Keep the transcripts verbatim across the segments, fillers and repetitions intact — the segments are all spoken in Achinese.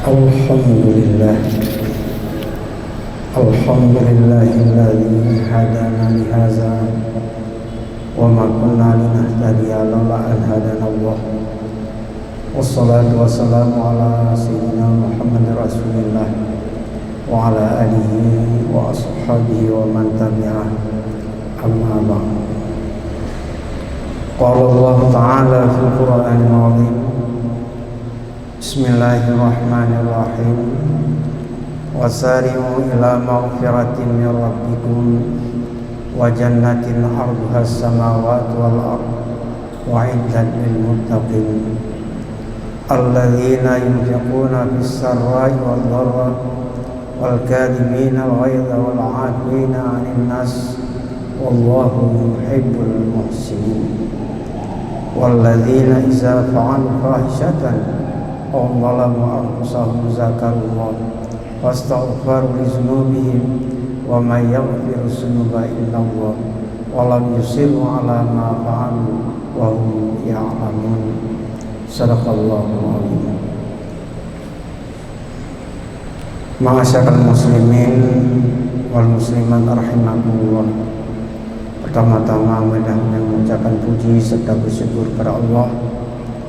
Alhamdulillah. Alhamdulillahilladzi hadana lihaza wa ma kunna linahtadiya laula an hadanallah. Wassalatu wassalamu ala sayyidina Muhammad Rasulillah wa ala alihi wa ashabihi wa man tabi'ah. Amma ba'd. Qala Allah Ta'ala fil Qur'anil Azim. Bismillahirrahmanirrahim. Wasari'u ila maghfiratin min rabbikum wa jannatin 'arduhas samawati wal ard u'iddat lil muttaqin. Alladzina yunfiquna fis sarra'i wad dharra wal kadhiminal ghaidha wal 'afina 'anin nas, wallahu yuhibbul muhsinin. Walladzina idza fa'alu fahishatan aw zalamu anfusahum dzakarullaha fastaghfaru lidzunubihim wa may yaghfirudz dzunuba illallah wa lam yusirru 'ala ma fa'alu wa hum ya'lamun. Shadaqallahul 'azim. Ma'asyiral muslimin wal muslimat rahimakumullah. Pertama-tama, mudah mengucapkan puji serta bersyukur kepada Allah.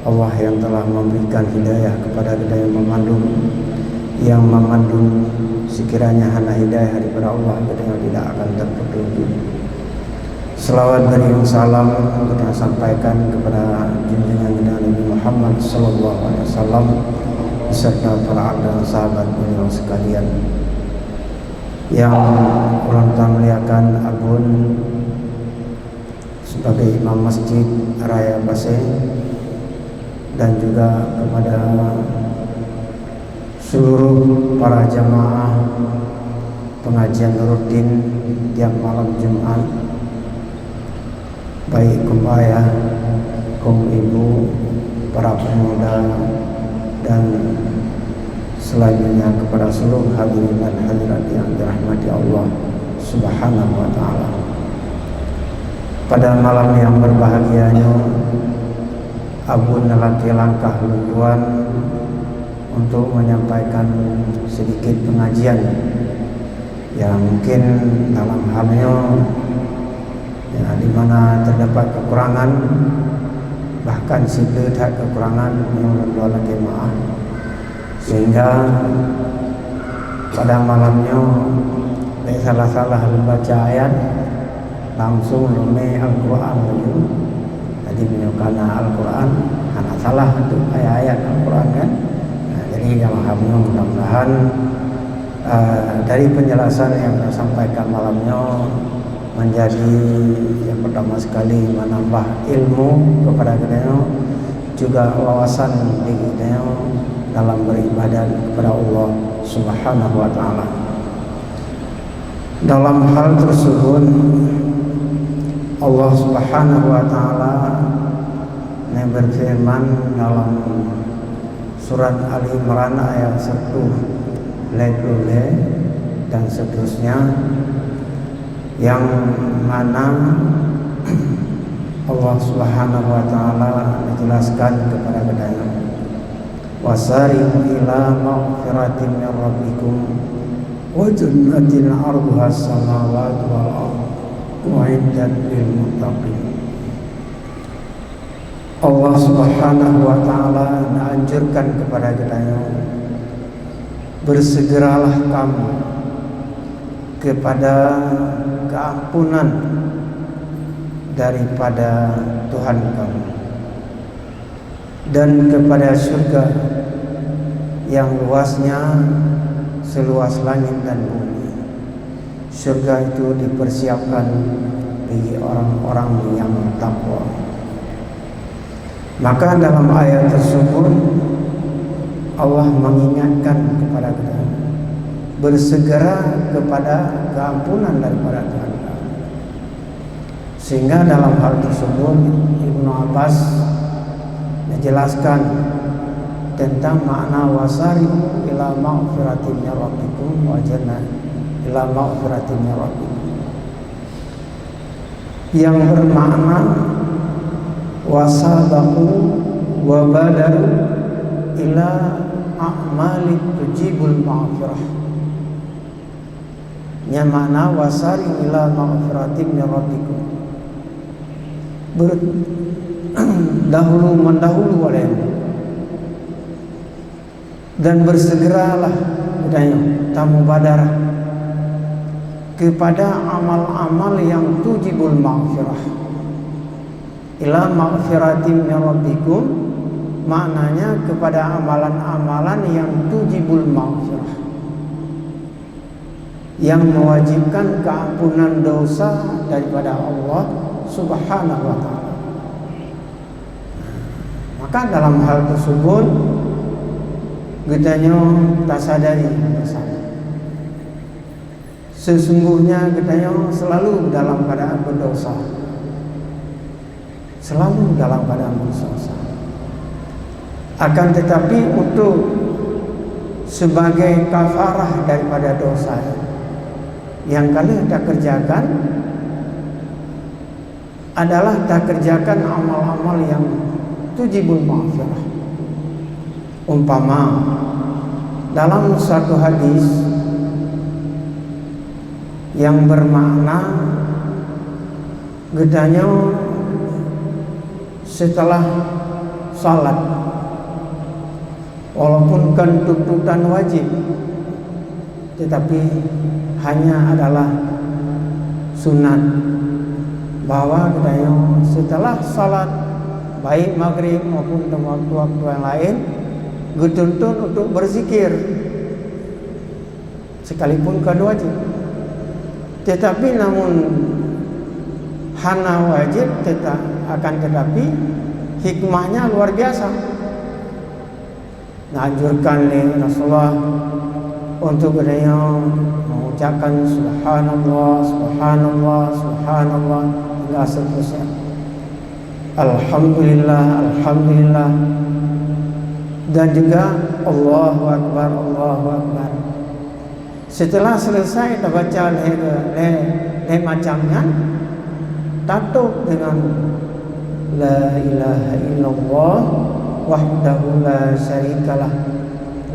Allah yang telah memberikan hidayah kepada kita yang memandung, yang memandung sekiranya hana hidayah daripada Allah, kita tidak akan terpetunjuk. Selawat dan salam kita sampaikan kepada junjungan kita Nabi Muhammad sallallahu alaihi wasallam beserta para ahli dan sahabat beliau sekalian. Yang ulôn tamuliakan Abon sebagai Imam Masjid Raya Basée dan juga kepada seluruh para jamaah pengajian rutin tiap malam Jumat, baik kaum ayah, kaum ibu, para pemuda, dan selanjutnya kepada seluruh hadirin dan hadirat yang dirahmati Allah Subhanahu wa Ta'ala. Pada malam yang berbahagia nyoe, Abon lakée langkah lôn tuan untuk menyampaikan sedikit pengajian yang mungkin dalam hal nyoe, ya, di mana terdapat kekurangan, bahkan sidroe that kekurangan, nyoe lôn tuan lakée maaf. Sehingga pada malam nyoe, bék salah-salah lôn baca ayat, langsung lôn mé Al-Quran laju. Jadi, meunyoe kana Al-Quran, hana salah tu ayat-ayat Al-Quran, kan? Nah, jadi, dalam hal nyoe, mudah-mudahan, eh, dari penjelasan yang saya sampaikan malam nyoe menjadi yang pertama sekali menambah ilmu kepada kita, juga wawasan diri kita dalam beribadat kepada Allah Subhanahu wa Ta'ala. Dalam hal tersebut, Allah Subhanahu wa Ta'ala yang berfirman dalam surat Ali Imran ayat satu, lhèe ploh lhèe, dan seterusnya, yang mana Allah Subhanahu wa Ta'ala menjelaskan kepada kita, "Wasari'u ila maghfiratin min rabbikum wa jannatin 'arduhas samawati wal ard u'iddat lil muttaqin." Allah Subhanahu wa Ta'ala menganjurkan kepada kita, bersegeralah kamu kepada keampunan daripada Tuhan kamu dan kepada syurga yang luasnya seluas langit dan bumi. Syurga itu dipersiapkan bagi orang-orang yang takwa. Maka dalam ayat tersebut, Allah mengingatkan kepada kita, bersegera kepada keampunan daripada Tuhan kita. Sehingga dalam hal tersebut, Ibnu Abbas menjelaskan tentang makna, "Wasari'u ila maghfiratin min rabbikum wa jannah, ila maghfiratin min rabbikum." Yang bermakna, "Wasabaqu wa badaru ila a'malin tujibul maghfirah. Nyang makna wasari ila maghfiratin min rabbikum. Ber-, dahulu mendahulu olehmu. Dan bersegeralah geutanyoe tamubadarah kepada amal-amal yang tujibul maghfirah. Ila maghfiratin min rabbikum, maknanya kepada amalan-amalan yang tujibul maghfirah, yang mewajibkan keampunan dosa daripada Allah Subhanahu wa Ta'ala. Maka dalam hal tersebut, geutanyoe tasadari bersama, sesungguhnya geutanyoe selalu dalam keadaan berdosa. Selalu dalam keadaan berdosa. Akan tetapi, untuk sebagai kafarah daripada dosa yang ka lheueh takerjakan, adalah takerjakan amal-amal yang tujibul maghfirah. Umpama, dalam satu hadis yang bermakna, geutanyoe setelah salat, walaupun kon tuntutan wajib, tetapi hanya adalah sunat, bahwa geutanyoe setelah salat, baik maghrib maupun dalam waktu-waktu yang lain, geutuntut untuk berzikir, sekalipun kon wajib. Tetapi namun hana wajib, teta-, akan tetapi hikmahnya luar biasa. Dianjurkan lé Rasulullah untuk geutanyoe mengucapkan subhanallah, subhanallah, subhanallah hingga seterusnya. Alhamdulillah, alhamdulillah. Dan juga Allahu Akbar, Allahu Akbar. Setelah selesai tabaca lhèe, lhèe, lhèe macam nyan, tatôb dengan la ilaha illallah wahdahu la syarikalah,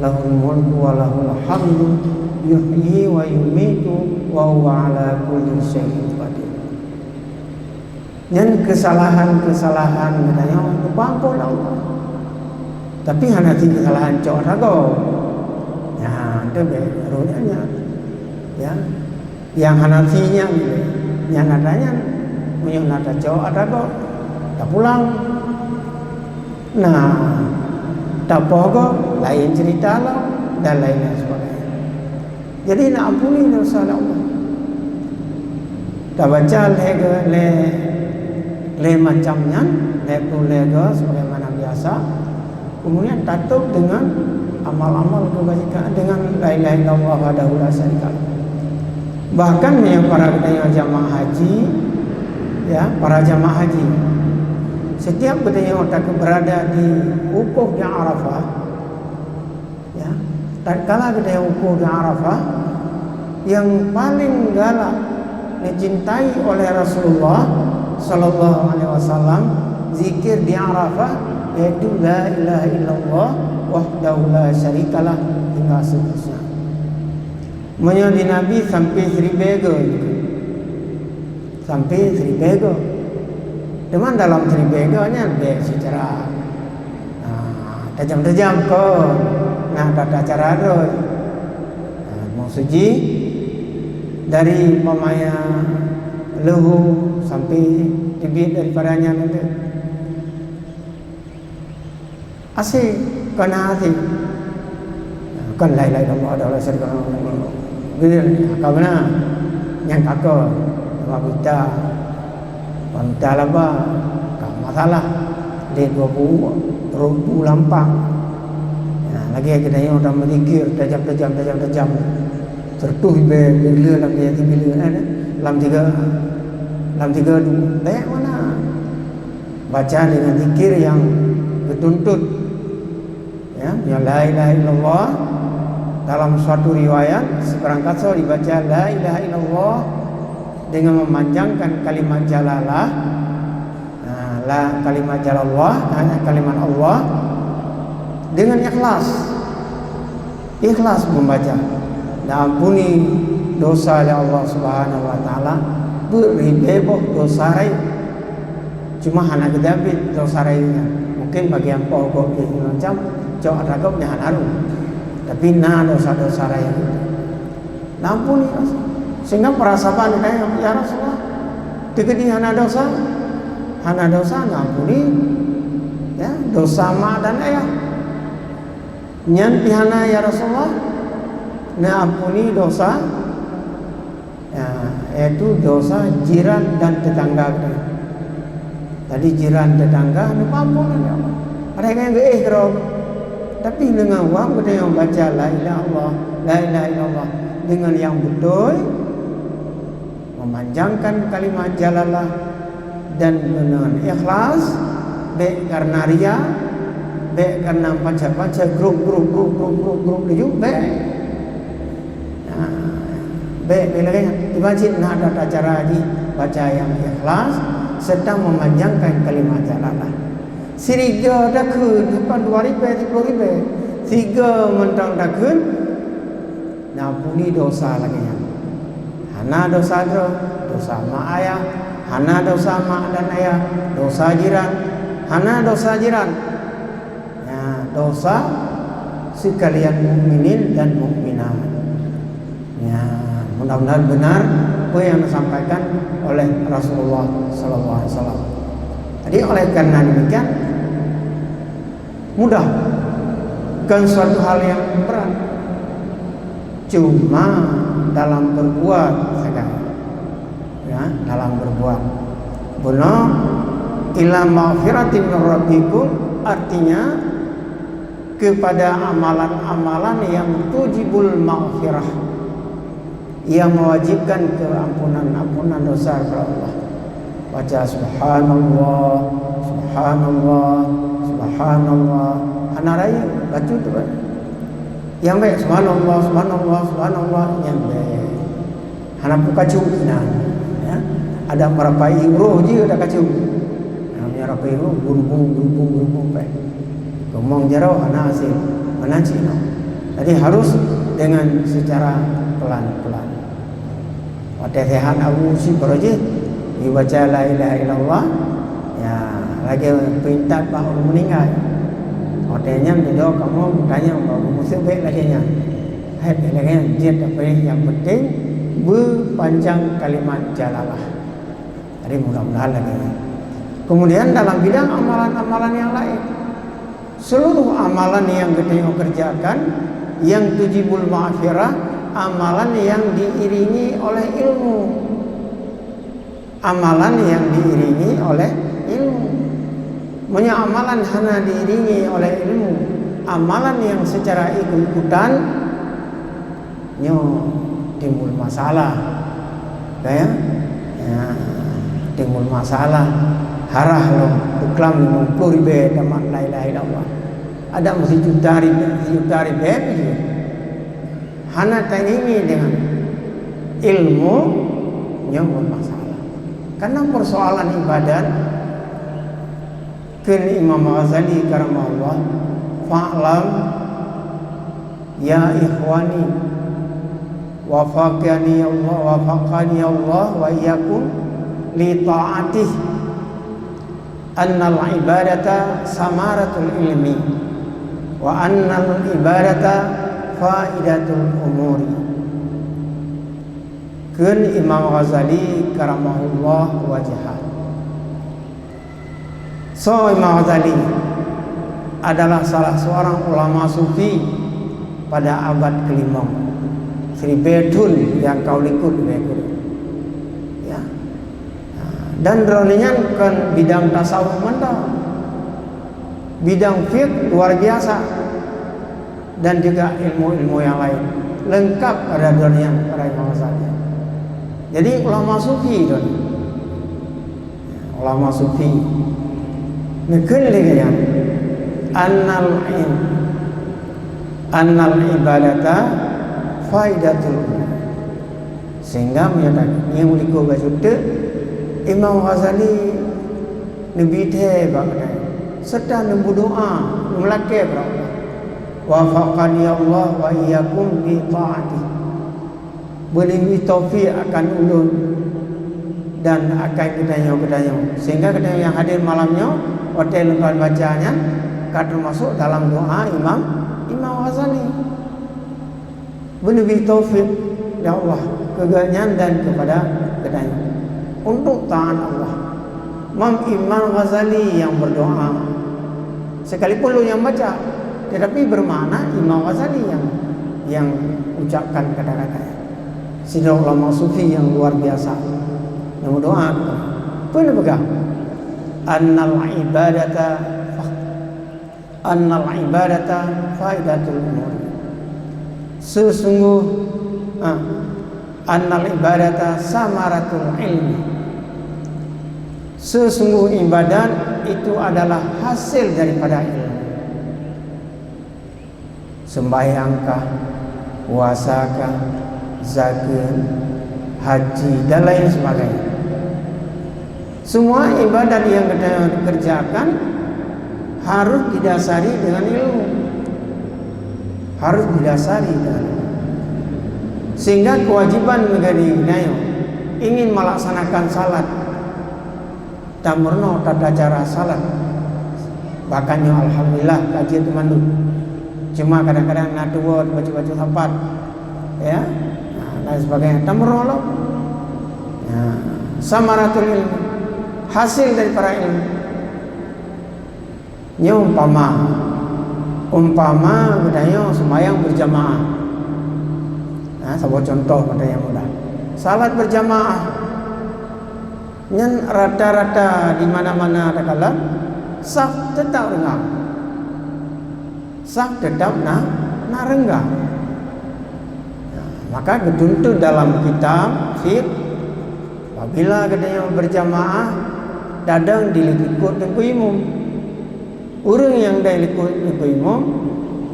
lahul mulku wa lahul hamdu, yuhyi wa yumitu wa huwa ala kulli syai'in qadir. Nyan keusalahan-keusalahan geutanyoe geupeuampôn Allah. Tapi hana ti keusalahan cok ata gob. Nyan teuh bèk roh nyan, nyan. Ya. Nyang hana ti nyan, nyan ata nyan. Meunyoe na tacok ata gob, tapulang. Nah, tapoh gob, laén cerita lom, dan lain-lain sebagainya. Jadi, na ampuni dosa lé Allah. Tabaca lhèe, lhèe, lhèe macam nyan, lhèe ploh lhèe goe sebagaimana biasa. Kemudian tatôb dengan amal-amal kebajikan, dengan la ilaha illallah wahdahu la syarikalah. Bahkan meunyoe para geutanyoe jamaah haji, ya, para jamaah haji, setiap geutanyoe takeue berada di wukuf di Arafah, ya, tatkala geutanyoe wukuf di Arafah, yang paling galak dicintai oleh Rasulullah sallallahu alaihi wasallam zikir di Arafah, yaitu la ilaha illallah wahdahu la syarikalah hingga seterusnya. Meunyoe di Nabi sampai siribèe goe, sampai siribèe goe. Teuma dalam siribèe goe nyan bèk secara, ah, tajam-tajam kon. Nah, tata cara droe. Ah, maksud jih dari umpamanya leuhô sampai teubiet daripada nyan tu. Aséh, kon aséh. Kon la ilaha illallah wahdahu la syarika lahu. Ka beuna. Nyang ka kon. Mita. Mita laba. Ka masalah. Lé dua puluh, rot bu lampang. Nah, lagèe geutanyoe tameudzikir tajam-tajam, tajam-tajam. Seratus bèe, bèe lam tiga, lam tiga, lam tiga, bèk mana. Baca dengan zikir yang geutuntut. Ya, yang la ilaha illallah. Dalam suatu riwayat, sibarang kasoe dibaca la ilaha illallah dengan memanjangkan kalimat jalalah. Nah, la, kalimat jalallah, nah, kalimat Allah dengan ikhlas. Ikhlas membaca, dan ampuni dosa lé Allah Subhanahu wa Taala, beuribée boh dosa rayeuk. Cuma hana geujaweueb dosa rayeuk nyan. Mungkin bagian poh gob jih macam cok atra gob nyan hana rhom. Tapi na dosa-dosa rayeuk. Ampuni dosa. Sehingga para sahabat ditanya, "Ya Rasulullah, teukeudi hana dosa?" "Hana dosa, neuampuni, ya, dosa mak dan ayah." "Nyan pih hana, ya Rasulullah?" "Neuampuni dosa, ya, yaitu dosa jiran dan tetangga geutanyoe." Jadi jiran tetangga neupeuampun lé Allah. Padahai nyang geuéh keudroe. Tapi deungon awam geutanyoe baca la ilaha illallah, la ilaha illallah dengan yang beutôi, memanjangkan kalimat jalalah dan dengan ikhlas, bék karena ria, bék karena baca-baca grup, grup, grup, grup, grup, grup laju, bék. Nah, bék, bék lagée nyan. Di masjid na tata cara jih baca nyang ikhlas serta memanjangkan kalimat jalalah. Sigoe takheun, bukan dua ribée, tiga puluh ribée. Sigoe mantong takheun, neuampuni dosa lagée nyan. Hana dosa droe, dosa mak ayah, hana dosa mak dan ayah, dosa jiran, hana dosa jiran. Ya, dosa sekalian mukminin dan mukminat. Ya, mudah-mudahan benar apa yang disampaikan oleh Rasulullah sallallahu alaihi wasallam. Jadi oleh karena demikian, mudah, bukan suatu hal yang berat. Cuma dalam berbuat sagai. Ya, dalam berbuat. Bunoe, ila maghfiratin min rabbikum, artinya kepada amalan-amalan yang tujibul maghfirah, yang mewajibkan keampunan, ampunan dosa kepada Allah. Baca subhanallah, subhanallah, subhanallah. Hana rayeuk, bacut tu kan. Nyang bék subhanallah, subhanallah, subhanallah, nyang bék. Hana peukacu inan, ya. Ada meurapai uroe jih ada kacu. Nah, meurapai uroe, berhubung, berhubung, berhubung, pai. Keumong jaroe hana hasil, meunan cit nyoe. Jadi harus dengan secara pelan-pelan. Watée sehat Abu Musi baroe jih, dibaca la ilaha illallah, ya, lagée peuintat bak ureuëng meuninggai. Watée nyan dudoe kamoe meutanyong bak Abu Musi bék lagée nyan. Hai bék lagée nyan, jeuet apa nyang penting beupanjang kalimat jalalah. Jadi mudah-mudahan lagée nyan. Kemudian dalam bidang amalan-amalan yang lain, seluruh amalan yang geutanyoe kerjakan yang tujibul maghfirah, amalan yang diiringi oleh ilmu. Amalan yang diiringi oleh ilmu. Meunyoe amalan hana diiringi oleh ilmu, amalan yang secara ikut-ikutan, nyoe timbul masalah. Ya, ya, timbul masalah. Harah lom, buklam limong ploh ribée tamat la ilaha illallah. Ada meusijuta ribée, sijuta ribée pih jeuet. Hana tairingi dengan ilmu, nyoe bermasalah. Karena persoalan ibadat, kheun Imam Ghazali karamahullah, "Fa'lam ya ikhwani, wafaqani Allah, wafaqani Allah wa iyyakum li ta'atih, annal ibadata samaratul ilmi, wa annal ibadata faidatul umuri." Kheun Imam Ghazali karamahullah wajhah. So Imam Ghazali adalah salah seorang ulama sufi pada abad kelimong, siribée thon nyang ka u likot leubeh kureueng. Ya. Dan droeneuh nyan kon bidang tasawuf mantong. Bidang fiqh luar biasa. Dan juga ilmu-ilmu yang lain. Lengkap pada droeneuh nyan, pada Imam Ghazali. Jadi ulama sufi droeneuh. Ulama sufi. Neukheun lé geuh nyan, annal im-, annal ibadata faidatul umur. Sehingga meunyoe tangieng likot bacut teuk, Imam Ghazali neubi thée bak keutai, serta neubeudoa, neumeulakée bak Allah. Wafaqani Allah wa iyyakum bi taatih. Beuneubri taufik akan ulôn dan akan geutanyoe-geutanyoe, sehingga geutanyoe nyang hadir malam nyoe, watée lôn baca nyan, ka teumasuk dalam doa Imam, Imam Ghazali. Beuneubri taufik, ya Allah, keu geuhnyan dan kepada geutanyoe, untuk taat Allah. Imam, Imam Ghazali yang berdoa, sekalipun lôn nyang baca, tetapi bermakna Imam Ghazali yang, yang ucapkan kata-kata nyan. Sidroe ulama sufi yang luar biasa, nyang meudoa keunoe. Peue neupeugah? "Annal ibadata, annal ibadata faidatul umur." Sesungguh, ah, "Annal ibadata samaratul ilmi." Sesungguh ibadat itu adalah hasil daripada ilmu. Sembahyangkah, puasakah, zakeuet, haji, dan lain sebagainya. Semua ibadat yang kita kerjakan harus didasari dengan ilmu. Harus didasari dengan ilmu. Sehingga kewajiban menjadi geutanyoe ingin melaksanakan salat, tameurunoe tata cara salat. Bahkan nyoe alhamdulillah ka jeuet mandum. Cuma kadang-kadang na tuwoe bacut-bacut sapat, ya, nah, dan sebagainya. Tameurunoe lom. Ya, samaratul ilmi, hasil daripada ilmu. Nyoe umpama, umpama geutanyoe sembahyang berjamaah. Nah, saboh contoh geutanyoe mudah. Salat berjamaah. Nyan rata-rata di mana-mana takalon, saf tetap reunggah. Saf tetap na, na reunggah. Nah, maka geutuntut dalam kitab fiqh, apabila geutanyoe berjamaah, tadong di likot teungku imum. Ureuëng nyang dai likot teungku imum,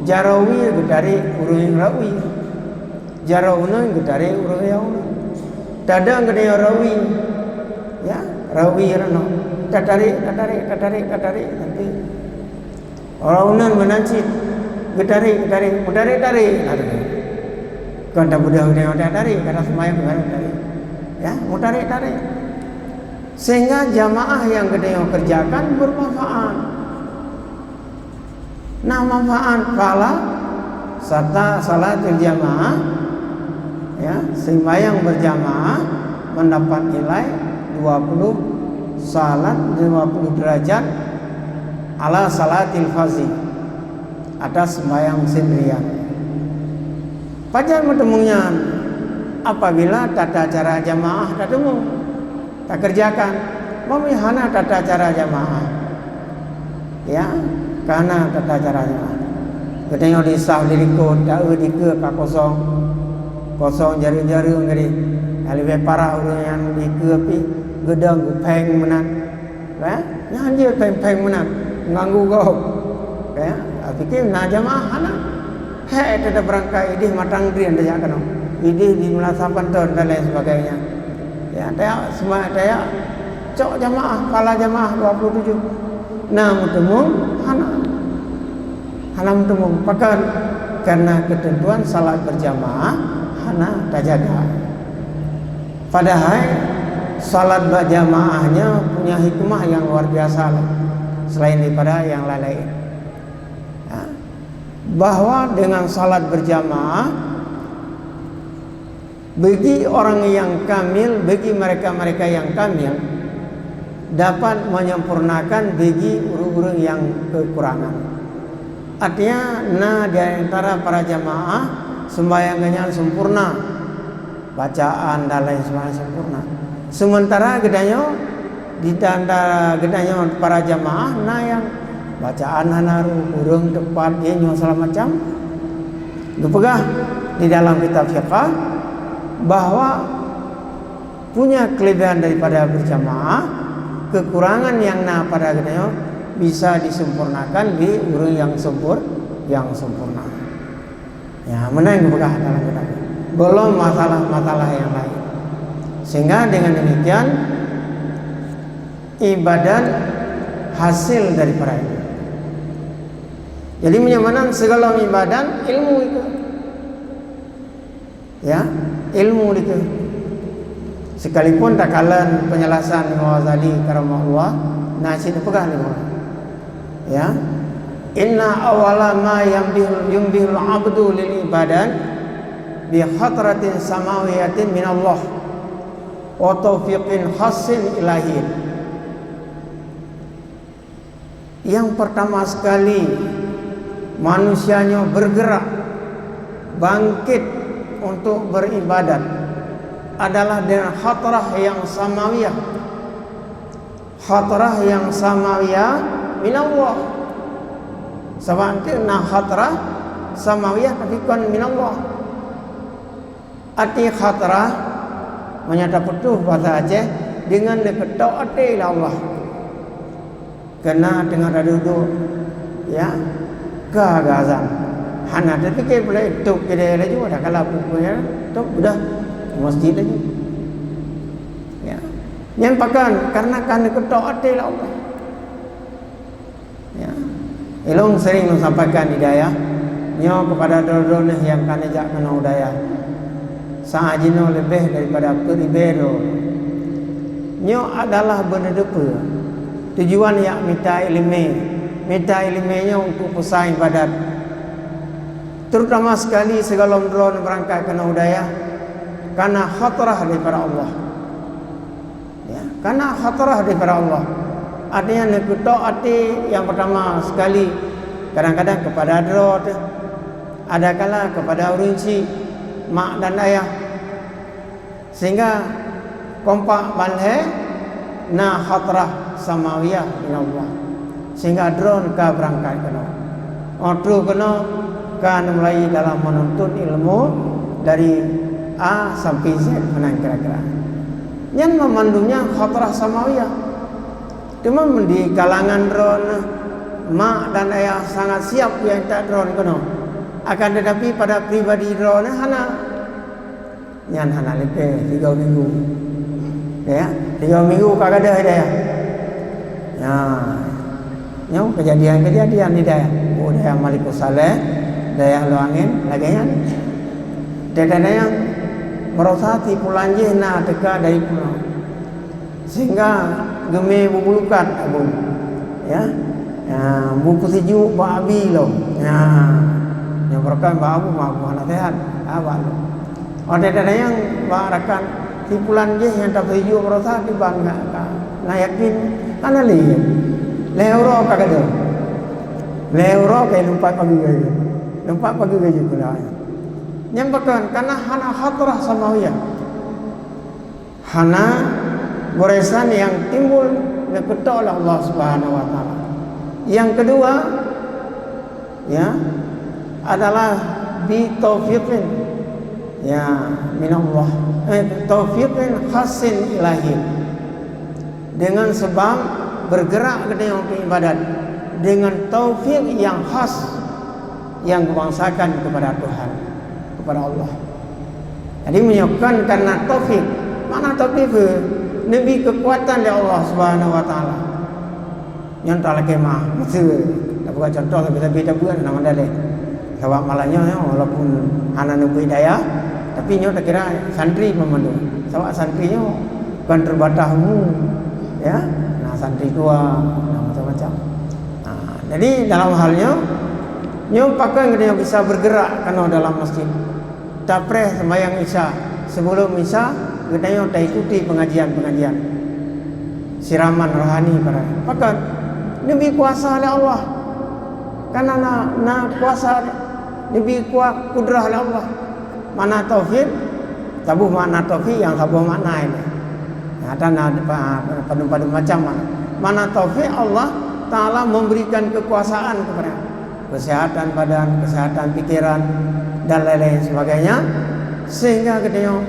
jaroe wie geutarek ureuëng nyang rawi. Jaroe uneun geutarek ureuëng nyang uneun. Tadong geutanyoe rawi, ya, rawi reunoe. Tatarek, tatarek, tatarek, tatarek, nanti ureuëng uneun meunan cit. Geutarek, geutarek, meutarek-tarek, nah, tu. Kon tabeudôh geutanyoe tatarek, ka taseumbahyang meutarek-tarek. Ya, meutarek-tarek. Sehingga jamaah nyang geutanyoe kerjakan bermanfaat. Nah, manfaat pahala serta salatul jamaah, ya, sembahyang berjamaah mendapat nilai dua puluh salat, dua puluh derajat ala salatil fardhi, atas sembahyang sendirian. Pajan meuteumé nyan? Apabila tata cara jamaah tateumé, takerjakan. Meunyoe hana tata cara jamaah, ya, ka hana tata cara jamaah. Geutanyoe di saf di likot, taeu dikeue ka kosong. Kosong jareueng-jareueng geutanyoe. Nyang leubeh parah ureuëng nyang dikeue pih geudong geupéng meunan. Ya, nyan jeuet péng-péng meunan, mengganggu gob. Ya, pikir na jamaah hana. Hék, teutap beurangkat idéh matang drien tajak keunoe. Idéh di meulasapan thon dan lain sebagainya. Ya, tajak seuma-, tajak cok jamaah, pahala jamaah dua puluh tujuh. Na meuteumé hana. Hana meuteumé. Pakon? Karena keuteuntuan salat berjamaah hana tajaga. Padahai salat berjamaahnya punya hikmah yang luar biasa lah, selain daripada yang lain-lain. Ya. Bahwa dengan salat berjamaah, bagi orang yang kamil, bagi mereka-mereka yang kamil, dapat menyempurnakan bagi ureuëng-ureuëng yang kekurangan. Artinya, na di antara para jamaah sembahyang geuhnyan sempurna, bacaan dan lain sebagainya sempurna. Sementara geutanyoe, di antara geutanyoe para jamaah na nyang bacaan hana rhot, kureueng teupat, nyoe segala macam. Geupeugah di dalam kitab fiqah bahwa punya kelebihan daripada berjamaah, kekurangan yang na pada geutanyoe bisa disempurnakan di ureuëng yang sempur-, yang sempurna. Ya, meunan geupeugah dalam kitab. Golom masalah-masalah yang lain. Sehingga dengan demikian, ibadat hasil daripada ilmu. Jadi meunyoe meunan sigohlom ibadat, ilmu itu. Ya, ilmu itu. Sekalipun takalon penjelasan Imam Ghazali karamahullah, na cit peugah lé Imam. Ya. Inna awwala ma yunbihul, yunbihul abdu lil ibadat bi hadratin samawiyatin minallah wa taufiqin khassin ilahi. Yang pertama sekali manusia nyoe bergerak, bangkit untuk beribadat adalah dengan hadrah yang samawiyah. Hadrah yang samawiyah minallah. Sabab na hadrah samawiyah tapi kon minallah. Arti hadrah, meunyoe tapeutuh bahasa Aceh, deungon neukeutok até lé Allah. Keu na teungoh taduek-duek, ya, ka geuazan. Hana tapike pula, tôb keudè laju, ada kala pukul, ya, tôb udah masjid laju. Ya. Nyan pakon, karena ka neukeutok até lé Allah. Ya. Ilong sering lôn sampaikan di dayah, nyoe keupada droe-droe nyang ka neujak keunoe u dayah. Saát jinoe leubeh daripada peuet ribèe droe. Nyoe adalah beuneudeue peue. Tujuan yak mita ileumèe. Mita ileumèe nyoe untuk peusa ibadat. Terutama sekali sigohlom droe beurangkat keunoe u dayah, kana hadrah daripada Allah. Ya, kana hadrah daripada Allah. Artinya, neukeutok até nyang pertama sekali, kadang-kadang keupada droe teuh, ada kala keupada ureueng chik, mak dan ayah. Sehingga kompak ban lhèe na hadrah samawiyah minallah. Sehingga droe ka beurangkat keunoe. Óh troh keunoe ka mulai dalam menuntut ilmu dari A sampai Z meunan kira-kira. Nyan meumandum nyan hadrah samawiyah. Teuma di kalangan droeneuh, mak dan ayah sangat siap nyang that droeneuh keunoe. Akan tetapi pada pribadi droeneuh hana. Nyan hana leupah tiga minggu. Ya, tiga minggu ka gadôh di dayah. Ya. Nyoe kejadian-kejadian di dayah. Bak dayah Malikussaleh, dayah Luangin, lagèe nyan. Di dayah nyang barosa si pulan jih na teuka dari pulo. Sehingga geumè beubulukat Abu. Ya. Ya, beupeusijuek bak Abi lom. Ya. Nyang beureukan bak Abu, bak Abu hana sehat. Abak lom. Watèe tanyong bak rakan, si pulan jih nyang tapeusijuek barosa kiban ka, ka na yakin hana lé. Lhèe uroe ka gadôh. Lhèe uroe ka lumpat pageue. Lumpat pageue jih pula. Nyang pakon kana hana hadrah samawiyah. Hana goresan nyang timbul neukeutok lé Allah Subhanahu wa Taala. Nyang keudua, ya, adalah bi taufiqin, ya, minallah. Eh, taufiqin khasin ilahi. Dengan sebab bergerak geutanyoe untuk ibadat dengan taufik yang khas yang geubangsakan kepada Tuhan, kepada Allah. Jadi meunyoe kon karena taufik, makna taufik neubi keukuatan dari Allah Subhanahu wa Taala. Nyoe talakèe meuah, meuseu tabuka contoh sabe-sabe tabuet nama daleh. Sabab malam nyoe, nyoe walaupun hana neubri daya, tapi nyoe takira santri meumandum. Sabab santri nyoe kon terbatas umur, ya. Nah, santri tua, nah, macam-macam. Nah, jadi dalam hal nyoe, nyoe pakon geutanyoe bisa bergerak keunoe dalam masjid. Tapreh sembahyang Isya, sebelum Isya geutanyoe taikuti pengajian-pengajian siraman rohani para. Pakon? Neubi kuasa lé Allah. Karena na, na kuasa, neubi kuat kudrah lé Allah. Makna taufik, saboh makna taufik nyang saboh makna ini. Ada na padum-padum macam makna. Makna taufik Allah Taala memberikan kekuasaan kepada kesehatan badan, kesehatan pikiran, dan lain-lain sebagainya, sehingga geutanyoe,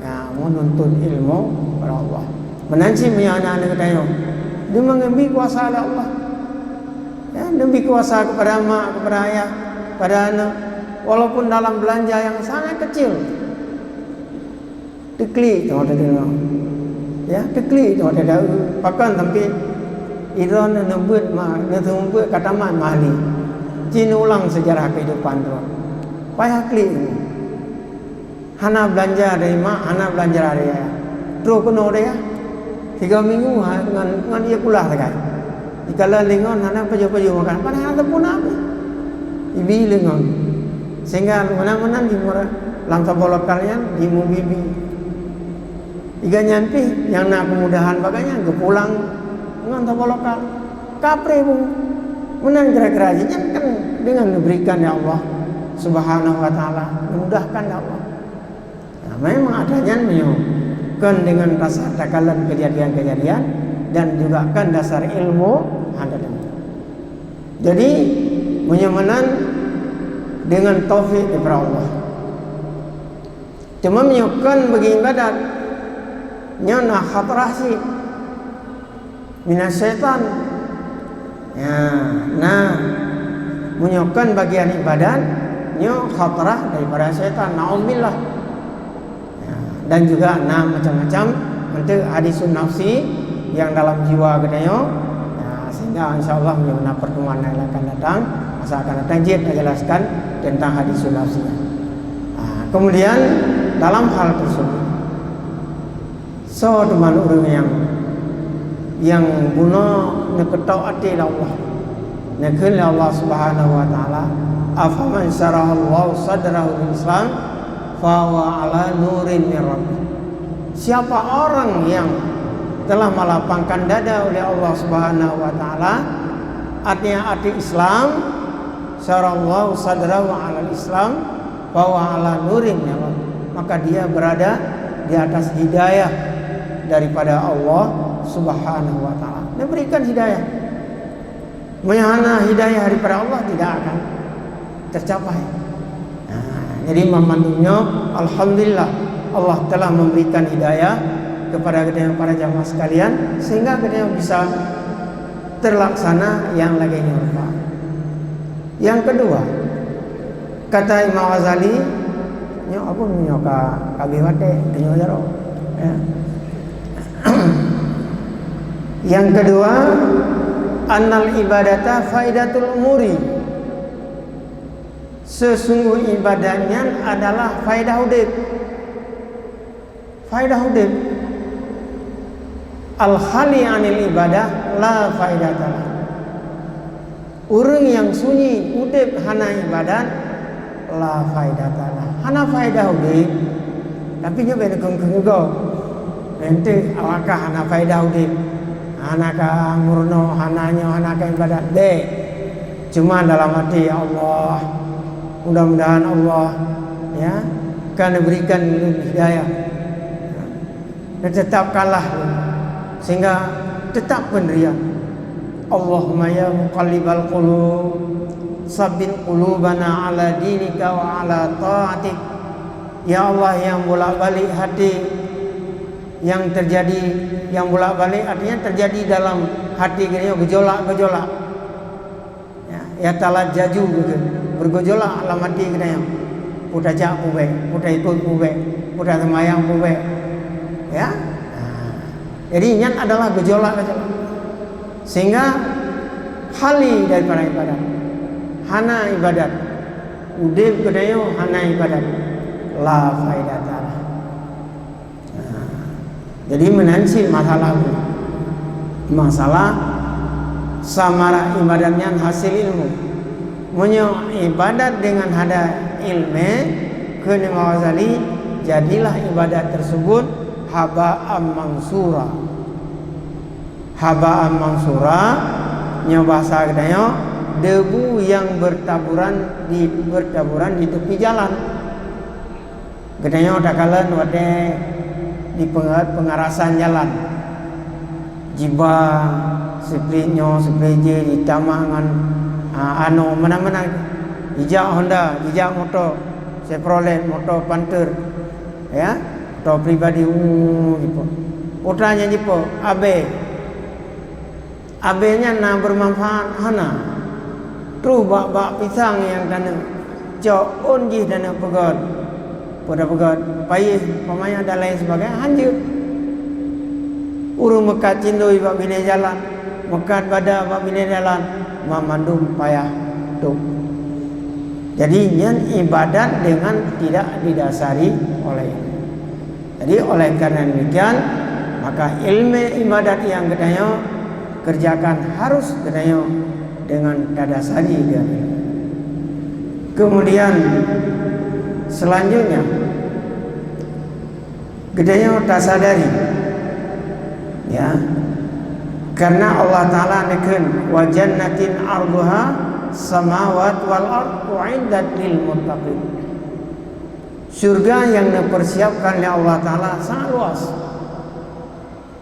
ya, menuntut ilmu kepada Allah. Meunan cit meunyoe aneuk-aneuk geutanyoe, neubi kuasa lé Allah. Ya, neubi kuasa kepada mak, kepada ayah, kepada aneuk, walaupun dalam belanja yang sangat kecil. Teuklik teungoh teudeungoe. Ya, teuklik teungoh teudeungoe. Pakon sampai droeneuh neubeuet ma, neuseumeubeuet ka tamat mahali. Cit ulang seujarah keuhidupan droe. Payah klik ilmu. Hana beulanja dari mak, hana beulanja dari ayah. Troh keunoe deh ya. Tiga minggu ha, ngon, ngon ie kulah sagai. Dikalon lé ngon hana pajoh-pajoh makan. Padahai hana teupeu na pih. Ibi lé ngon. Sehingga meunan-meunan di mura-, lam saboh lokal nyan di mubi-bi. Iga nyan pih nyang na keumudahan bak gobnyan geupulang ngon saboh lokal. Kapreh bu. Meunan kira-kira jih nyan kan dengan diberikan ya Allah Subhanahu wa taala, dimudahkan ya Allah. Nah, memang ada nyan meunyoe kon dengan dasar takalon kejadian-kejadian dan juga kan dasar ilmu ada. Jadi meunyoe meunan dengan taufik daripada Allah. Cuma meunyoe kon bagi ibadat, nyoe na khatarah cit minas syaitan. Ya, nah, meunyoe kon bagian ibadat, nyoe khatarah daripada syaitan. Naudzubillah. Ya, dan juga na macam-macam bentuk hadisun nafsi yang dalam jiwa geutanyoe. Ya, sehingga insya Allah meunyoe na pertemuan yang akan datang, masa akan datang jeuet tajelaskan tentang hadisun nafsi. Ha, kemudian dalam hal tersebut, soe teuma ureuëng nyang, nyang bunoe neukeutok até lé Allah? Neukheun lé Allah Subhanahu wa taala, "Afaman syarahallahu sadrahu lil Islam, fa huwa ala nurin min rabbih." Siapa orang yang telah melapangkan dada oleh Allah Subhanahu wa taala, artinya até Islam, syarahallahu sadrahu alal Islam, fa huwa ala nurin min rabbih, maka dia berada di atas hidayah daripada Allah Subhanahu wa taala. Dia berikan hidayah. Meunyoe hana hidayah daripada Allah, tidak akan tercapai. Nah, jadi mamandum nyoe, alhamdulillah, Allah telah memberikan hidayah kepada kita para jamaah sekalian, sehingga kita bisa terlaksana yang lagée nyoe rupa. Yang kedua, kata Imam Ghazali, nyoe apa nyoe ka, ka habéh watée, nyoe jaroe. Ya. Yang kedua, annal ibadata faidatul umuri. Sesungguh ibadat nyan adalah faedah udeb. Faedah udeb. Al khali anil ibadah la faidatalah. Ureuëng nyang sunyi udeb hana ibadat, la faidatalah. Hana faedah udeb. Tapi nyoe bèk neukheun-kheun gob. Nanti awakah hana faedah udeb. Hana ka meurunoe, hana nyoe, hana ka ibadat. Bèk. Cuma dalam hati, "Ya Allah, mudah-mudahan Allah, ya, ka neuberikan ulôn hidayah." Dan tetap kalah, sehingga tetap pendirian. Allahumma ya muqallibal qulub, sabbit qulubana ala dinika wa ala taatik. Ya Allah yang bolak-balik hati, yang terjadi, yang bolak-balik artinya terjadi dalam hati geutanyoe gejolak-gejolak. Ya, ya talat jaju gitu. Bergejolak lam hati geutanyoe. Peue tajak peue bèk, peue taikot peue bèk, peue taseumayang peue bèk. Ya. Nah, jadi nyan adalah gejolak-gejolak. Sehingga khali daripada ibadat. Hana ibadat. Udeb geutanyoe hana ibadat. La faidatalah. Nah, jadi meunan cit masalah. Masalah samara ibadat nyan hasil ilmu. Meunyoe ibadat dengan hana ilmu, kheun Imam Ghazali, jadilah ibadat tersebut haba'an mansura. Haba'an mansura, nyoe bahasa geutanyoe, debu yang bertaburan di, bertaburan di tepi jalan. Geutanyoe takalon watèe di penga-, pengarasan jalan. Jiba siplih nyoe, siplih jih, jitamak ngon, a, anoe, meunan-meunan. Jijak Honda, jijak moto Chevrolet, moto Panther, ya, moto pribadi, uh, jipo. Peue nyang jipo, abèe. Abèe nyan na bermanfaat? Hana. Troh bak-bak pisang nyang taneuk cok ôn jih taneuk peugöt. Peue tapeugöt? Payéh, peumayah dan lain sebagainya, hanjeuet. Ureueng meukat cindoi bak binéh jalan, meukat bada bak binéh jalan, banmandum payah tôb. Jadi, nyan ibadat dengan tidak didasari oleh ilmu. Jadi, oleh karena demikian, maka ilmu ibadat yang geutanyoe kerjakan harus geutanyoe dengan tadasari dengan ilmu. Kemudian, selanjutnya, geutanyoe tasadari, ya, karena Allah Taala neukheun, "Wa jannatin arduha samawat wal ard uiddat lil muttaqin." Syurga yang neupersiapkan lé Allah Taala sangat luas.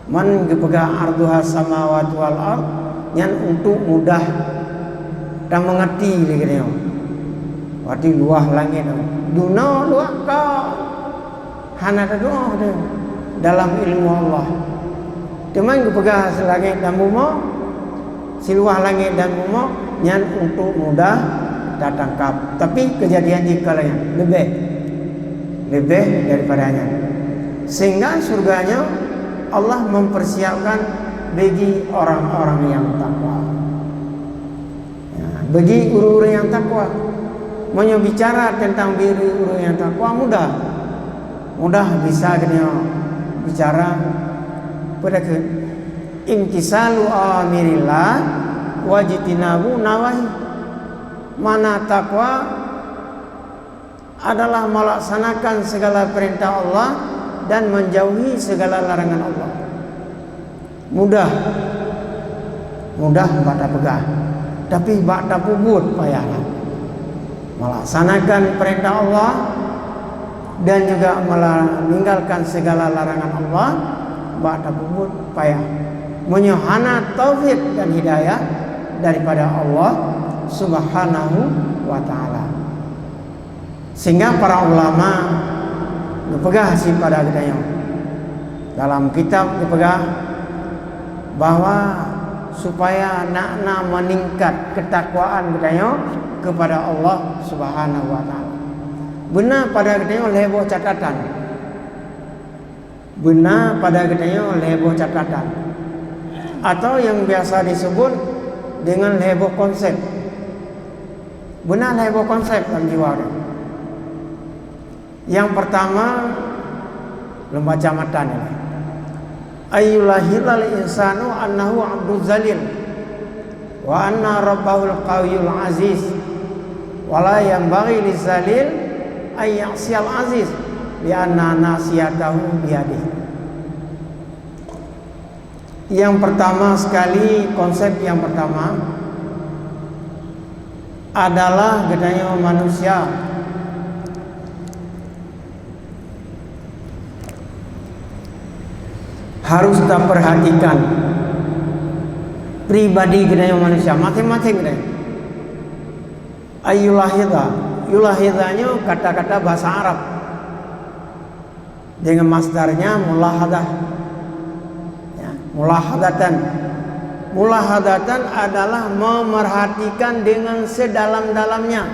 Man geupeugah arduha samawat wal ard, nyan untuk mudah tameungerti lé geutanyoe. Berarti luah langét, dunoe luah ka hana tatu'oh teuh dalam ilmu Allah. Teuma geupeugah langét dan bumoe, siluah langét dan bumoe, nyan untuk mudah tatangkap. Tapi keujadian jih ka laén, leubeh, leubeh daripada nyan. Sehingga syurga nyoe Allah mempersiapkan bagi orang-orang yang takwa. Ya, bagi ureuëng-ureuëng nyang takwa. Meunyoe bicara teuntang biri ureuëng nyang takwa, mudah. Mudah bisa geutanyoe bicara peue kheun, imtisalu awamirillah wajtinabu nawahi. Makna takwa adalah melaksanakan segala perintah Allah dan menjauhi segala larangan Allah. Mudah. Mudah bak tapeugah, tapi bak tapeubuet payah. Melaksanakan perintah Allah dan juga meninggalkan segala larangan Allah, bak tapeubuet payah. Meunyoe hana taufik dan hidayah daripada Allah Subhanahu wa Ta'ala. Sehingga para ulama geupeugah sipada geutanyoe. Dalam kitab geupeugah bahwa supaya nakna meningkat ketakwaan geutanyoe kepada Allah Subhanahu wa Ta'ala. Beuna pada geutanyoe lhée boh catatan. Beuna pada geutanyoe lhée boh catatan, atau yang biasa disebut dengan lhée boh konsep. Beuna lhée boh konsep lam jiwa geutanyoe. Yang pertama, lôn baca matan nyoe. Ayyulahidhal insanu annahu abduz zalil. Wa anna rabbahul qawiyul aziz, wa la yanbaghi lizalil an ya'siyal aziz, li anna nasiyatahu biyadih. Yang pertama sekali, konsep yang pertama adalah geutanyoe manusia harus taperhatikan pribadi geutanyoe manusia, maséng-maséng geutanyoe. Ayyulahidha. Yulahidha nyoe kata-kata bahasa Arab. Dengan masdarnya mulahadah. Ya, mulahadatan. Mulahadatan adalah memerhatikan dengan sedalam-dalamnya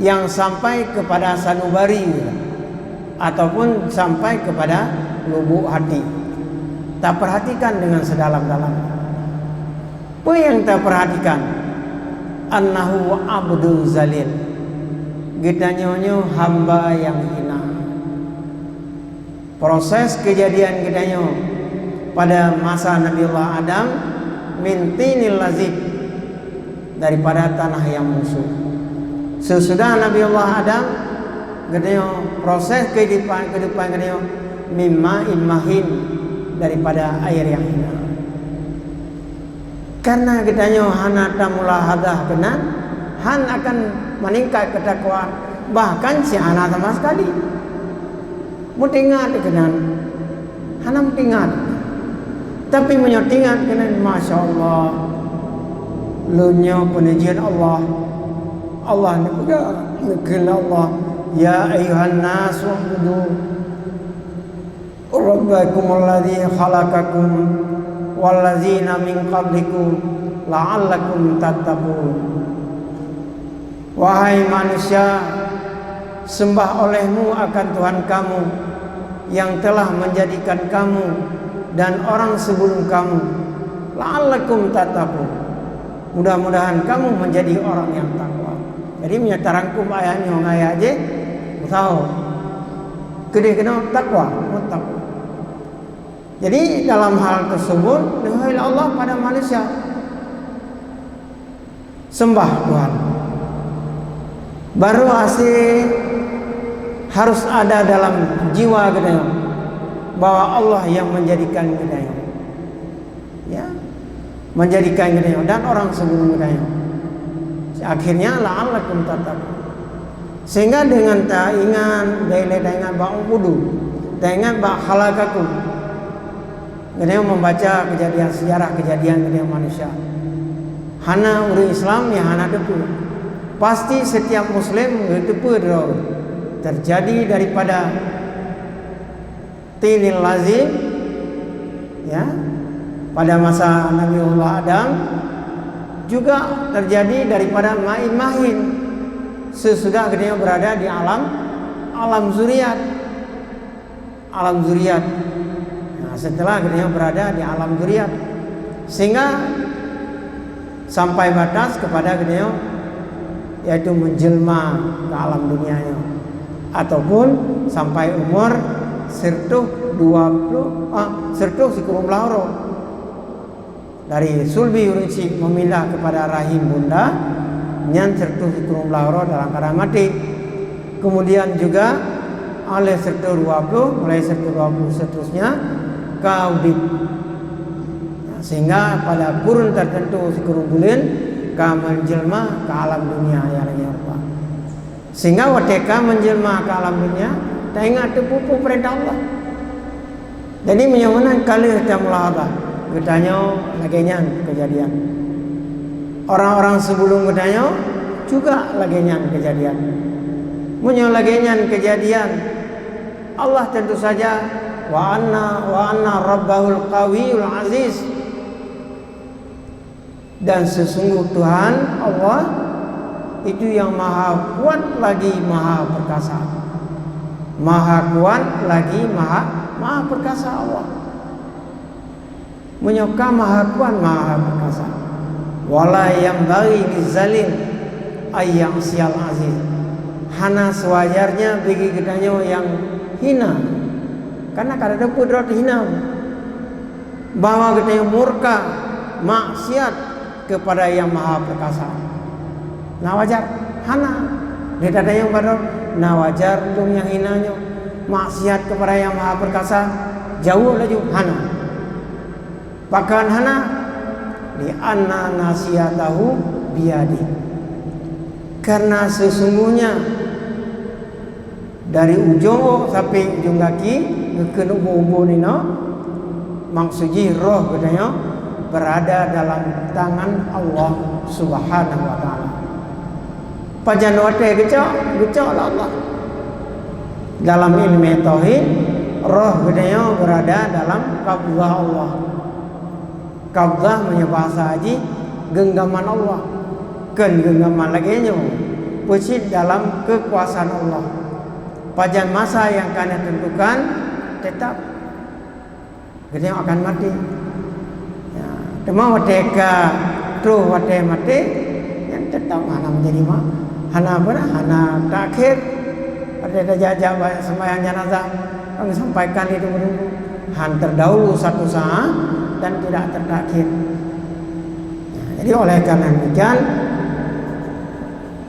yang sampai kepada sanubari ataupun sampai kepada lubuk hati. Taperhatikan dengan sedalam-dalam. Peue nyang taperhatikan? Annahu abdun zalil. Geutanyoe nyoe hamba nyang hina. Proses keujadian geutanyoe pada masa Nabiullah Adam min tinil lazib, daripada tanah yang busuk. Sesudah Nabiullah Adam, geutanyoe proses kehidupan, kehidupan geutanyoe mim ma'in mahin, daripada air yang hina. Karena geutanyoe hana tamulahadah keunan, han akan meningkat ketakwaan, bahkan si hana sama sekali. Meutingat keunan, hana meutingat. Tapi meunyoe tingat keunan, masya Allah, lôn nyoe peuneujeuen Allah. Allah neupeugah, neukheun lé Allah, "Ya ayyuhan nasu ubudu rabbakumul ladzi khalaqakum wallazina min qablikum la'allakum tattaqun." Wahai manusia, sembah olehmu akan Tuhan kamu yang telah menjadikan kamu dan orang sebelum kamu, la'allakum tattaqun. Mudah-mudahan kamu menjadi orang yang takwa. Jadi, meunyoe tarangkum ayat nyoe ngon ayat jih, meusaho. Keudeh keunoe takwa, muttaqun. Jadi, dalam hal tersebut, neuhôi lé Allah pada manusia. Sembah Tuhan. Baru asie harus ada dalam jiwa geutanyoe bahwa Allah yang menjadikan geutanyoe. Ya, menjadikan geutanyoe dan orang sebelum geutanyoe. Akhirnya, la'allakum tattaqun. Sehingga dengan taingat, dari taingat bak ubudu, taingat bak khalaqakum. Geutanyoe membaca kejadian, sejarah kejadian geutanyoe manusia. Hana ureuëng Islam nyang hana teupeue. Pasti setiap muslim geuteupeue droe terjadi daripada tinil lazim, ya, pada masa Nabiullah Adam, juga terjadi daripada ma'in mahin sesudah geutanyoe berada di alam, alam zuriat. Alam zuriat. Nah, setelah geutanyoe berada di alam zuriat, sehingga sampai batas kepada geutanyoe, yaitu menjelma ke alam dunia nyoe, ataupun sampai umur seratus dua puluh, ah, seratus sikureueng blah uroe. Dari sulbi ureuëng chik memindah kepada rahim bunda, nyan seratus sikureueng blah uroe dalam keadaan maté. Kemudian juga oleh seratus dua puluh, mulai seratus dua puluh seterusnya, ka udeb. Sehingga pada kurun tertentu sikureueng buleuen ka menjelma ke alam dunia nyang lagée rupa. Sehingga watée ka menjelma ke alam dunia, taingat teupeue-peue peurintah Allah. Jadi, meunyoe meunan ka lheueh tamulahazah, geutanyoe lagée nyan keujadian. Orang-orang sebelum geutanyoe juga lagée nyan keujadian. Meunyoe lagée nyan keujadian, Allah tentu saja, "Wa anna, wa anna rabbahul qawiyul aziz." Dan sesungguh Tuhan Allah itu yang maha kuat lagi maha perkasa. Maha kuat lagi maha, maha perkasa Allah. Meunyoe ka maha kuat maha perkasa. Wala yanbaghi lizalim ay ya'siyal aziz. Hana sewajarnya bagi geutanyoe nyang hina. Karena kada teupeu droe hina. Bahwa geutanyoe murka, maksiat kepada Yang Maha Perkasa. Na wajar? Hana. Di geutanyoe baroe, na wajar lôn nyang hina nyoe maksiat kepada Yang Maha Perkasa? Jaweueb laju, hana. Pakon hana? Li anna nasiyatahu biyadih. Karena sesungguhnya dari ujong ôk sampai ujong gaki, geukheun ubon-ubon inoe, maksud jih roh geutanyoe berada dalam tangan Allah Subhanahu wa Taala. Pajan watée geucok, geucok lé Allah. Dalam ilmu tauhid, roh geutanyoe berada dalam qabdhah Allah. Qabdhah meunyoe bahasa jih, genggaman Allah. Kon genggaman lagée nyoe, peucit dalam keukuasaan Allah. Pajan masa nyang ka neuteuntukan, teutap geutanyoe akan maté. Ya, teuma watée ka troh watée maté, nyan teutap hana menjadi ma-, hana apa, hana takhir. Watée tajak-jak ba-, sembahyang janazah, kami sampaikan itu menunggu. Han terdahulu satu saat dan tidak tertakhir. Nah, jadi oleh karena demikian,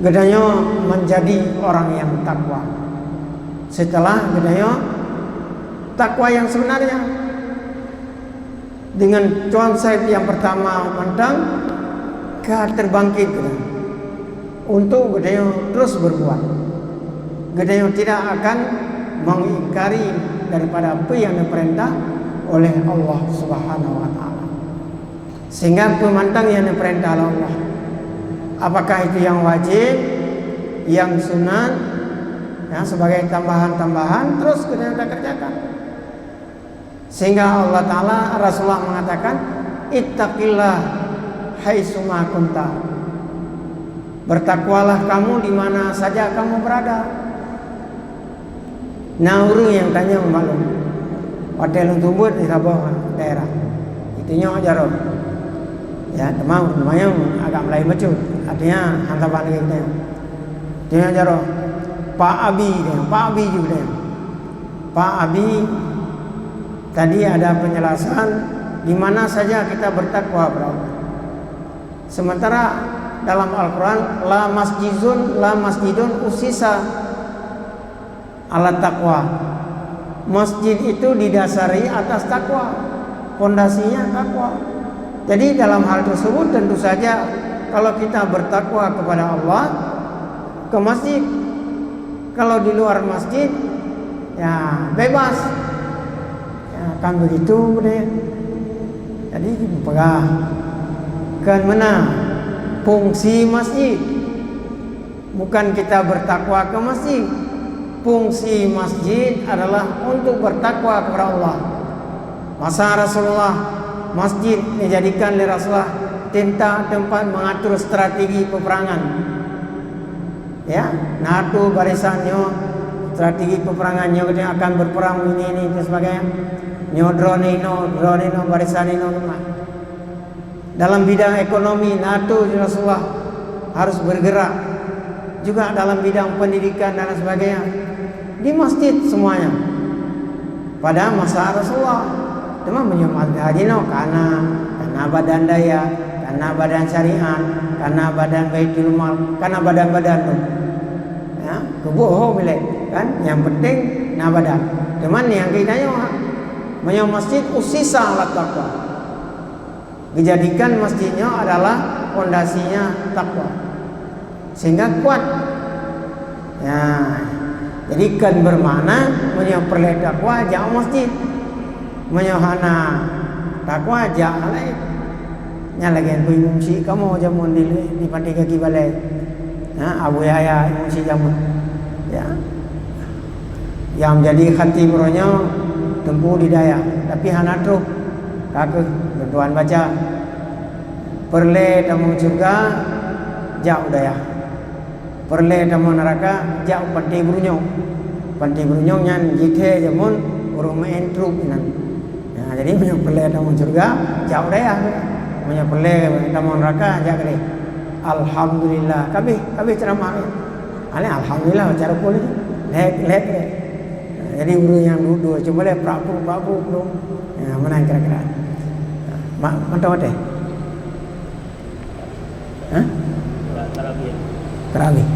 geutanyoe menjadi orang yang takwa. Setelah geutanyoe takwa yang sebenarnya, dengan konsep yang pertama mantong ka terbangkit geutanyoe untuk geutanyoe terus berbuat. Geutanyoe tidak akan mengingkari daripada apa yang diperintah oleh Allah Subhanahu wa Taala. Sehingga peumantang nyang neupeurintah lé Allah. Apakah itu yang wajib, yang sunat, ya, sebagai tambahan-tambahan, terus kita, kita kerjakan. Sehingga Allah Ta'ala, Rasulullah mengatakan, "Ittaqillah haitsuma kunta." Bertakwalah kamu di mana saja kamu berada. Na ureuëng nyang tanyong bak lôn, watée lôn seumeubeuet di saboh daerah, geutanyoe jaroe. Ya, teuma ureuëng tanyong agak meulayeue bacut, artinya hana saban lagée geutanyoe. Teunyata jaroe, Pak Abi deh, Pak Abi ju deh. Pak Abi, tadi ada penjelasan di mana saja kita bertakwa kepada Allah. Sementara dalam Al-Quran, la masjidun, la masjidun usisa ala taqwa. Masjid itu didasari atas takwa. Pondasinya takwa. Jadi dalam hal tersebut tentu saja kalau kita bertakwa kepada Allah, ke masjid. Kalau di luar masjid, ya bebas. Ya, kan begitu deh. Jadi peugah kan mana fungsi masjid. Bukan kita bertakwa ke masjid. Fungsi masjid adalah untuk bertakwa kepada Allah. Masa Rasulullah, masjid dijadikan oleh Rasulullah tentang tempat mengatur strategi peperangan. Ya, na tu barisan nyoe, strategi peperangan nyoe, kita akan berperang ini, ini dan sebagainya. Nyoe drone inoe, drone inoe, barisan inoe, teman. Dalam bidang ekonomi, na tu Rasulullah harus bergerak. Juga dalam bidang pendidikan dan sebagainya. Di masjid semuanya. Pada masa Rasulullah. Cuma meunyoe masa jinoe kana, kana badan daya, kana badan syariat, kana badan baitul mal, kana badan-badan tu. Ya, kubu ho milék, kan? Yang penting na badan. Cuman yang kita nyoe, meunyoe masjid usisa ala taqwa. Dijadikan masjid nyoe adalah pondasinya takwa. Sehingga kuat. Ya. Jadi kan bermakna meunyoe peureulée takwa jak masjid. Meunyoe hana takwa jak laén. Nyan lagée Abu Imum Syik kamoe jameun di, di Pantai Kaki Balai. Ha, Abu Yahya Imum Syik jameun. Ya. Yang menjadi khatib uroe nyoe teumpu di dayah, tapi hana troh. Ka keuh bantuan baca. Peureulée tamong syeuruga jak u dayah. Peureulée tamong neuraka jak u Pantai Brunyong. Pantai Brunyong nyan jithée jameun ureuëng meu'en truek inan. Nah, jadi meunyoe peureulée tamong syeuruga jak u dayah. Meunyoe peureulée tamong neuraka jak keudeh. Alhamdulillah. Kabeh, kabeh ceramah. Alhamdulillah baca rukun itu. Lek, lek, lek. Jadi ureuëng nyang duek-duek cuma lé prak-pruk, prak-pruk dong. Ya, meunan kira-kira. Ma-, mantong watée? Hah? Tarawih.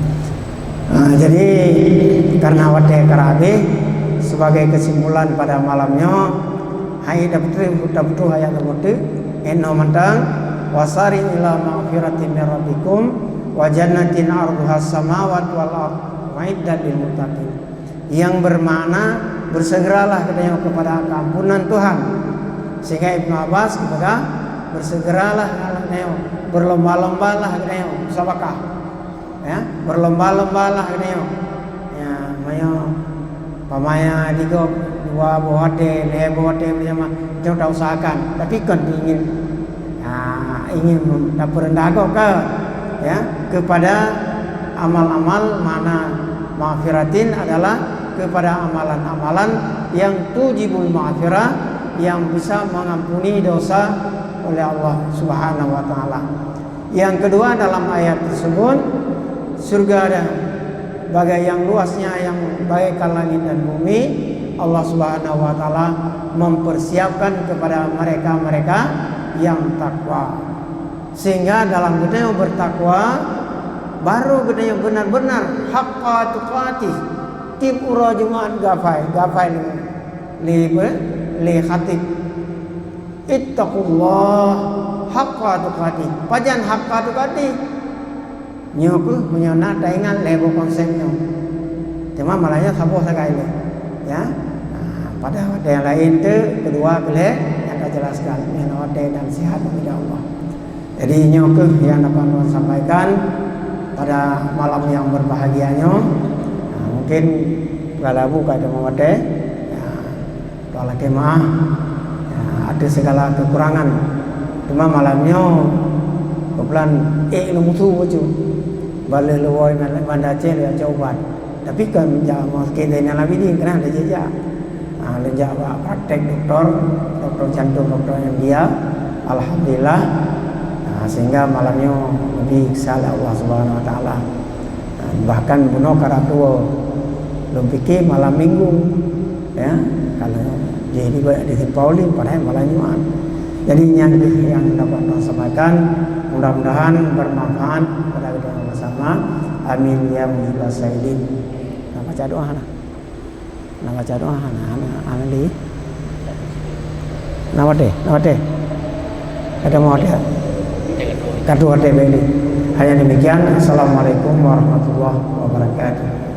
Ah, jadi karena watée tarawih, sebagai kesimpulan pada malam nyoe, hai dapeutré, dapeutré ayat dapeutré, eno mantong, "Wasari ila magfiratin min rabbikum wa jannatin arduha samawati wal ard, uiddat lil muttaqin." Yang bermakna, bersegeralah geutanyoe kepada keampunan Tuhan. Sehingga Ibnu Abbas geupeugah, bersegeralah geutanyoe, berlomba-lombalah geutanyoe, musabaqah. Ya, berlomba-lombalah geutanyoe. Ya, meunyoe pamaya digop dua boh watée, lhée boh watée bersama, itu tak usahakan. Tapi kan ingin, ya, ingin mem-, tapeureundah gob ke, ya, kepada amal-amal, makna maghfiratin adalah kepada amalan-amalan yang tujibul maghfirah, yang bisa mengampuni dosa oleh Allah Subhanahu wa Taala. Yang kedua, dalam ayat tersebut, surga dan bagai yang luasnya, yang bagaikan langit dan bumi, Allah Subhanahu wa Taala mempersiapkan kepada mereka-mereka yang takwa. Sehingga dalam geutanyoe bertakwa, baru geutanyoe benar-benar haqqa tuqatih. Tiep uroe Jumat gafai, gafai lé, lé, lé khatib. Ittaqullah haqqa tuqatih. Pajan haqqa tuqatih? Nyoe keuh meunyoe na taingat lhée boh konsep nyoe. Teuma malah nyoe saboh sagai lé. Ya. Nah, pada watée nyang laén teuk, keudua keulhée nyang tajelaskan. Nyoe watée dan sihat, insya Allah. Jadi nyoe keuh nyang dapat ulôn sampaikan pada malam yang berbahagia nyoe. Nah, mungkin peugah labu ka teuma watée. Ya. Tuan lakée meu'ah, ya, ateueh segala kekurangan. Teuma malam nyoe, keubeulan ék lôn musu bacut. Baleueh lôn woe Banda Aceh lôn jak ubat. Tapi kon jak rumah sakit Zainal Abidin, keunan lôn jak. Ha, lôn jak bak praktek doktor, doktor jantung, doktor India. Alhamdulillah. Ha, sehingga malam nyoe leubeh sehat lé Allah Subhanahu Wa Taala. Ha, Bahkan bunoe karatu lôn pike malam minggu, ya, kalau jadi banyak di Simpang Ulim, padahai malam Jumat. Jadi nyang nyang dapat lôn sampaikan, mudah-mudahan bermanfaat kepada kita bersama. Amin ya mujibas sailin. Nah, baca doa nah. Nah, baca doa nah, nah, nah, di. Nah, watèe, nah, watèe. Ada mau watèe? Kadu watèe beli. Hanya demikian. Assalamualaikum warahmatullahi wabarakatuh.